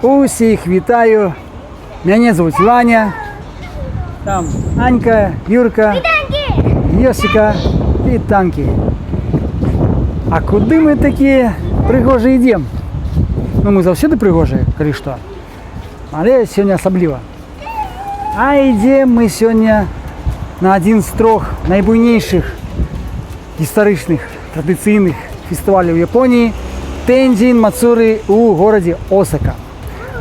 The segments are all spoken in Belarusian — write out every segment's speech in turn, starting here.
Усіх вітаю. Мяне завуць Ваня. Там Анька, Юрка, Йосіка і танкі. А куды мы такія прыгожыя ідзем? Ну, мы заўсёды прыгожыя, калі што. Але сёння асабліва. А ідзем мы сёння на адзін з трох найбуйнейшых гістарычных традыцыйных фестываляў Японіі Тэнджін Мацуры ў горадзе Осака.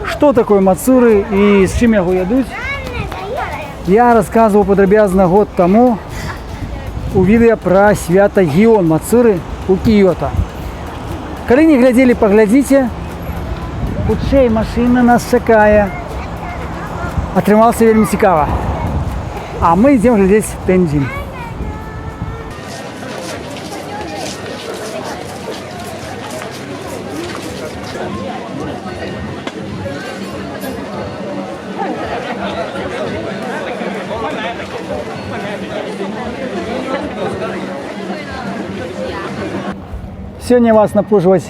Што такое Мацуры і з чым яго ядуць? Я расказваў падрабязна год таму у відэа пра свята Гіон Мацуры у Кіёта. Калі не глядзелі, паглядзіце. Хутчэй, машына нас чакае. Атрымалася вельмі цікава. А мы ідзем глядзець Тэнджін. Сёння вас напружваць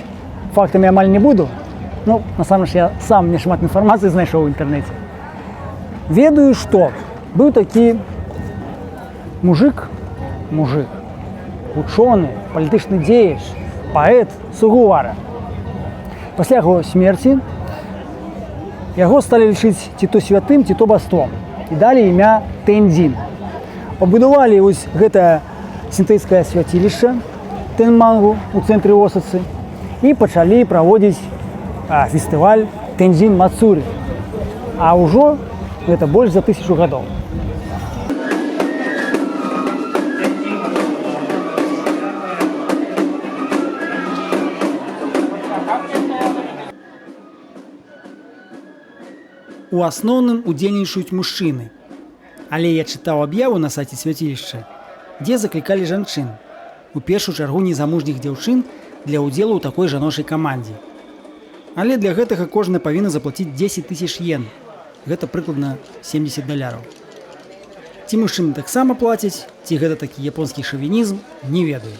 фактамі амаль не буду. Ну, насамрэч я сам не шмат інфармацыі знайшоў у інтэрнэце. Ведаю, што быў такі мужык, вучоны, палітычны дзеяч, паэт Сугувара. Пасля яго смерці яго сталі лічыць ці то святым, ці то бастом і далі імя Тэндзін. Пабудавалі вось гэтае сінтэйскае свяцілішча Тэнмангу у цэнтры Осацы і пачалі праводзіць фестываль Тэнджін Мацуры. А ўжо гэта больш за 1000 гадоў. У асноўным удзельнічаюць мужчыны. Але я чытаў аб'яву на сайце свяцілішча, дзе заклікалі жанчын, у першую чаргу незамужніх дзяўчын, для ўдзелу ў такой жаночай камандзе. Але для гэтага кожная павінна заплаціць 10 тысяч ен. Гэта прыкладна 70 даляраў. Ці мужчыны таксама плацяць, ці гэта такі японскі шавінізм, не ведаю.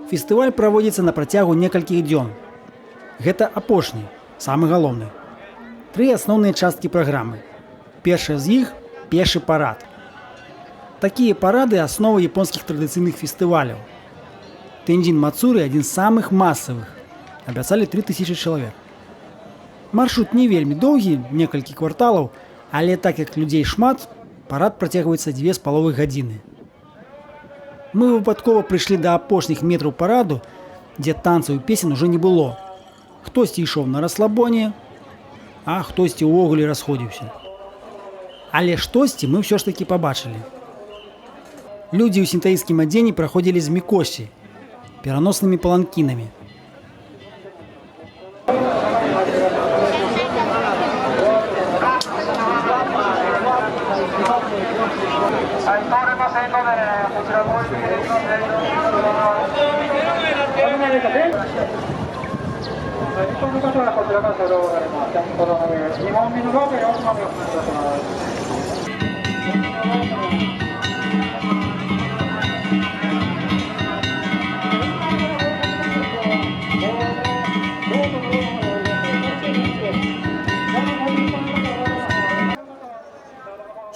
Фестываль праводзіцца на працягу некалькіх дзён. Гэта апошні, самы галоўны. Тры асноўныя часткі праграмы. Першая з іх — пешы парад. Такія парады — аснова японскіх традыцыйных фестываляў. Тэнджін Мацуры адзін з самых масавых. Абяцалі 3000 чалавек. Маршрут не вельмі доўгі, некалькі кварталаў, але так як людзей шмат, парад працягваецца 2,5 гадзіны. Мы выпадкова прыйшлі да апошніх метраў параду, дзе танцаў і песен ужо не было. Хтосьці ішоў на расслабоне, а хтосьці ўвогуле расходзіўся. Але штосьці мы ўсё ж такі пабачылі. Людзі ў сінтаісцкім адзенні праходзілі з мікосі, пераноснымі паланкінамі.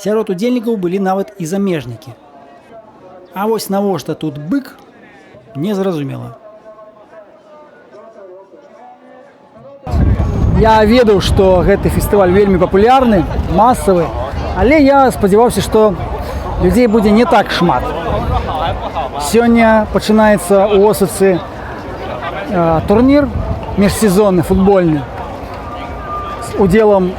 Сярод удзельнікаў былі нават і замежнікі. А вось навошта тут бык, незразумела. Я ведаў, што гэты фестываль вельмі папулярны, масавы, але я спадзяваўся, што людзей будзе не так шмат. Сёння пачынаецца ў Осацы турнір міжсезонны футбольны з удзелам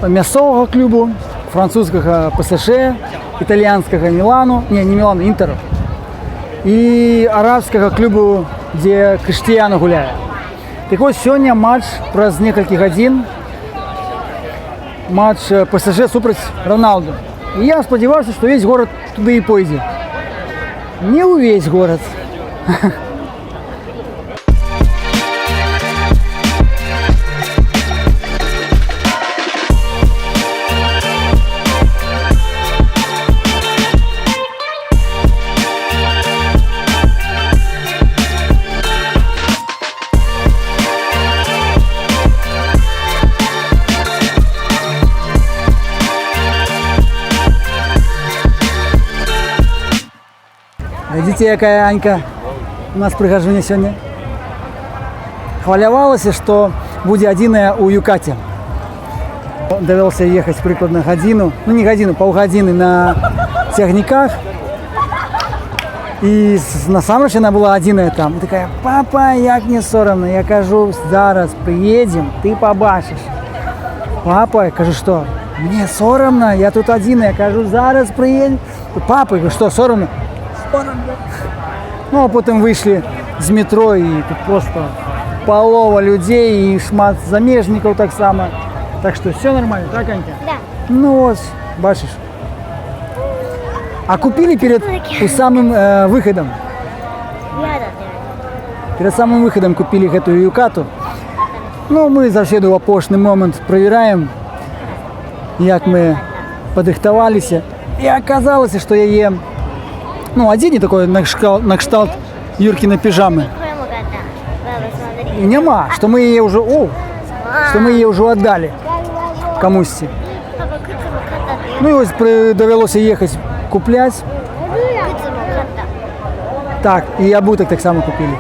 мясцовага клубу, французскага ПСЖ, італьянскага Мілану, не, не Мілану, Інтэру, і арабскага клубу, дзе Крыштыяну гуляе. Так вось, сёння матч праз некалькі гадзін, матч ПСЖ супраць Роналду. І я спадзяваўся, што ўвесь горад туды і пойдзе. Не ўвесь горад. Глядзіце, якая Анька у нас прыгажуня сёння. Хвалявалася, што будзе адзіная ў юкаце. Давялося ехаць прыкладна гадзіну, ну не гадзіну, паўгадзіны на цягніках. І насамрэч яна была адзіная там. І такая: «Папа, як не сорамна?» Я кажу: «Зараз прыедзем, ты пабачыш». «Папа, — я кажу, — што? Мне сорамна, я тут адзіная». Я кажу: «Зараз прыедзем». «Папа, — я кажу, — што, сорамна?» «Сорамна». Ну, а потым выйшлі з метро, і тут проста палова людзей і шмат замежнікаў таксама. Так што ўсё нармальна, так, Анька? Да. Ну вось, бачыш. А купілі перад у самым выхадам. Я да. Перад самым выхадам купілі гэтую юкату. Ну, мы заўсёды ў апошні момант правяраем, як мы падрыхтаваліся. І аказалася, што яе, ну, адзенне такое на кшталт Юркінай піжамы. これも買った。パパ、смотри. І няма, што мы яе ўжо, о, што мы яе ўжо аддалі камусьці. パパ、靴も買ったって。 Ну і вось давялося ехаць купляць. 靴も買った。 Так, і абутак таксама купілі.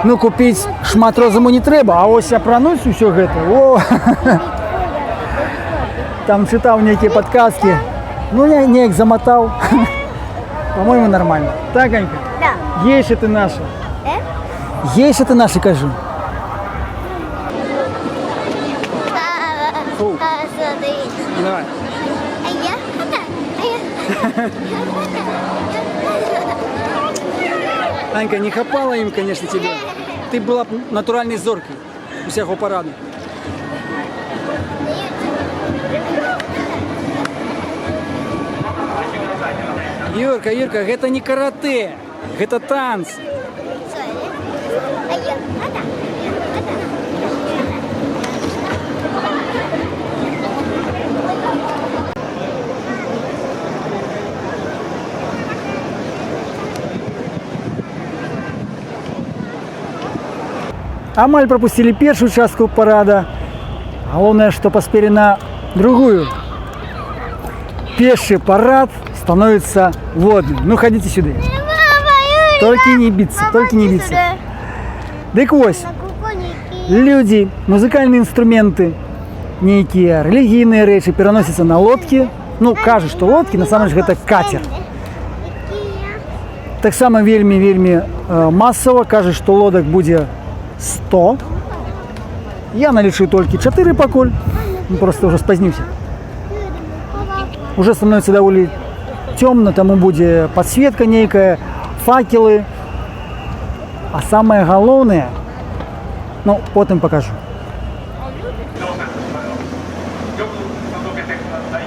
Ну, купіць шмат розуму не трэба, а вось апрануць усё гэта. О! Там чытаў нейкія падказкі. Ну, я неяк заматаў. По-моему, нормально. Так, Анька? Да. Гейша ты наша. Э? Гейша ты наша, кажу. パパ、смотри. Давай. あやったあやった Анька, не хапала им, конечно, тебе. Ты была б натуральнай зоркай усяго параду. Юрка, Юрка, гэта не каратэ, гэта танцы. そうやね。あやったやった。 Амаль прапусцілі першую частку парада. Галоўнае, што паспелі на другую. Пешы парад становіцца водным. Ну, хадзіце сюды. Толькі не біцца, толькі не біцца. Дык вось, людзі, музыкальныя інструменты, нейкія рэлігійныя рэчы пераносяцца на лодкі. Ну, кажуць, што лодкі, насамрэч гэта кацер. Таксама вельмі вельмі масава, кажуць, што лодак будзе 100. Я налічыў толькі 4 пакуль, ну, проста ўжо спазніўся. Уже становіцца даволі цёмна, таму будзе падсветка нейкая, факелы. А самае галоўнае, ну, потым пакажу. よく届けてください。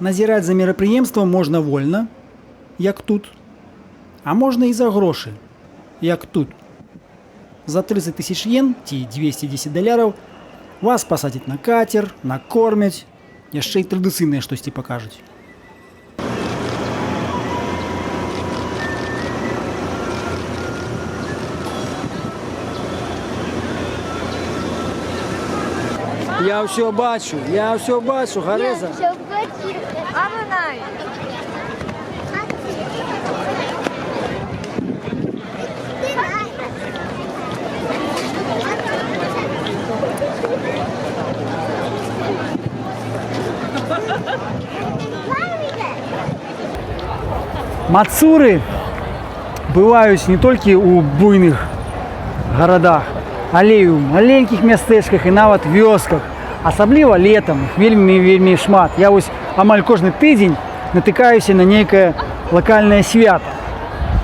Назіраць за мерапрыемствам можна вольна, як тут, а можна і за грошы, як тут. За 30 тысяч йен ці 210 даляраў вас пасадзяць на кацер, накормяць, яшчэ і традыцыйнае штосьці пакажуць. Я ўсё бачу, я ўсё бачу, Гарэза. 危ない。 Мацуры бываюць не толькі ў буйных гарадах, але і ў маленькіх мястэчках і нават вёсках. Асабліва летам іх вельмі вельмі шмат. Я вось амаль кожны тыдзень натыкаюся на нейкае лакальнае свята.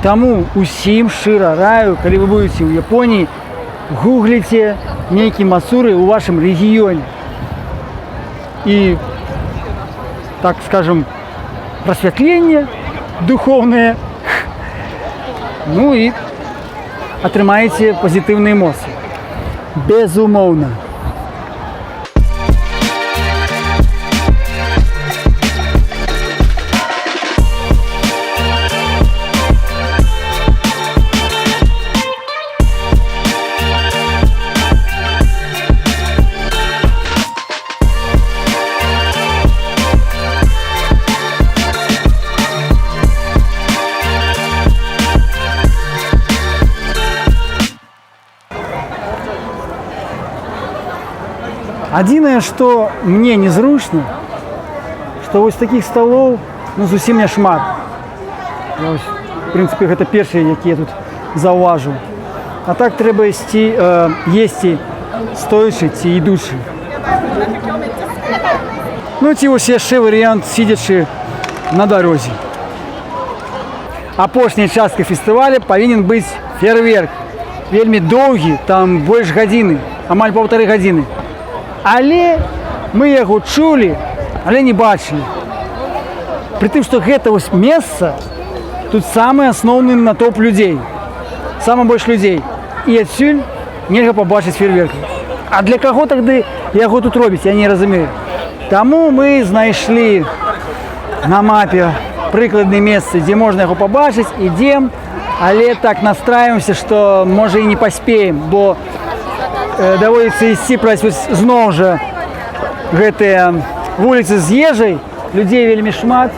Таму усім шчыра раю, калі вы будете ў Японіі, гугліце нейкі мацуры ў вашым рэгіёне. І, так скажем, прасвятленне духоўнае, ну і атрымаеце пазітыўныя эмоцыі. Безумоўна. Адзінае, што мне незручна, што вось такіх сталоў, ну, зусім не шмат. Я вось, в прынцыпе, гэта першыя, якія я тут заўважыў. А так трэба ісці, есці стоячы ці ідучы. Ну ці вось яшчэ варыянт, сидзячы на дарозе. Апошняй часткай фестываля павінен быць фейерверк. Вельмі доўгі, там больш гадзіны, амаль паўтары гадзіны. Але мы яго чулі, але не бачылі. Прытым, што гэта вось месца, тут самы асноўны натоўп людзей. Сама больш людзей. І адсюль нельга пабачыць фейерверк. А для каго тады яго тут робіць, я не разумею. Таму мы знайшлі на мапе прыкладнае месца, дзе можна яго пабачыць, ідзем, але так настраиваемся, што, можа, і не паспеем, бо даводзіцца ісці праз вось зноў жа гэтыя вуліцы з ежай, людзей вельмі шмат.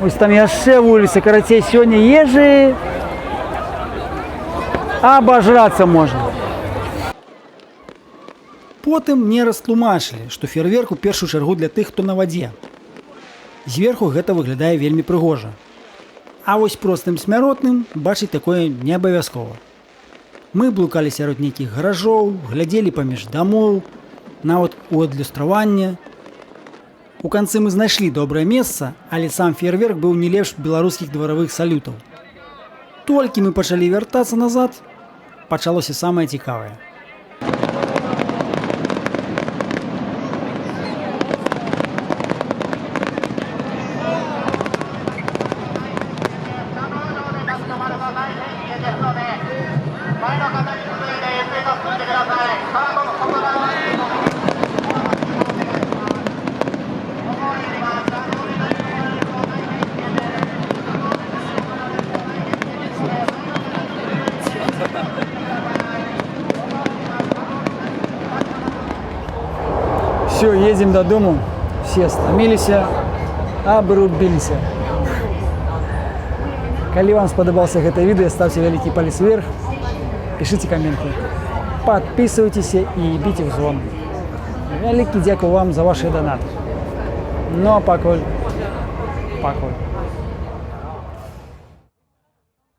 Вось там яшчэ вуліца, карацей, сёння ежы абажрацца можна. Потым мне растлумачылі, што фейерверк у першую чаргу для тых, хто на вадзе. Зверху гэта выглядае вельмі прыгожа. А вось простым смяротным бачыць такое не абавязкова. Мы блукалі сярод нейкіх гаражоў, глядзелі паміж дамоў, нават у адлюстраванне. У канцы мы знайшлі добрае месца, але сам фейерверк быў не лепш беларускіх дваравых салютаў. Толькі мы пачалі вяртацца назад, пачалося самае цікавае. Все, едем дадому. Все стаміліся, абрубіліся. Калі вам спадабаўся гэта відэа, ставьте вялікі палец вверх, пішыце каменты, подписывайтесь і біце ў звон. Вялікі дзякуй вам за ваши донаты. Ну а пакуль, пакуль.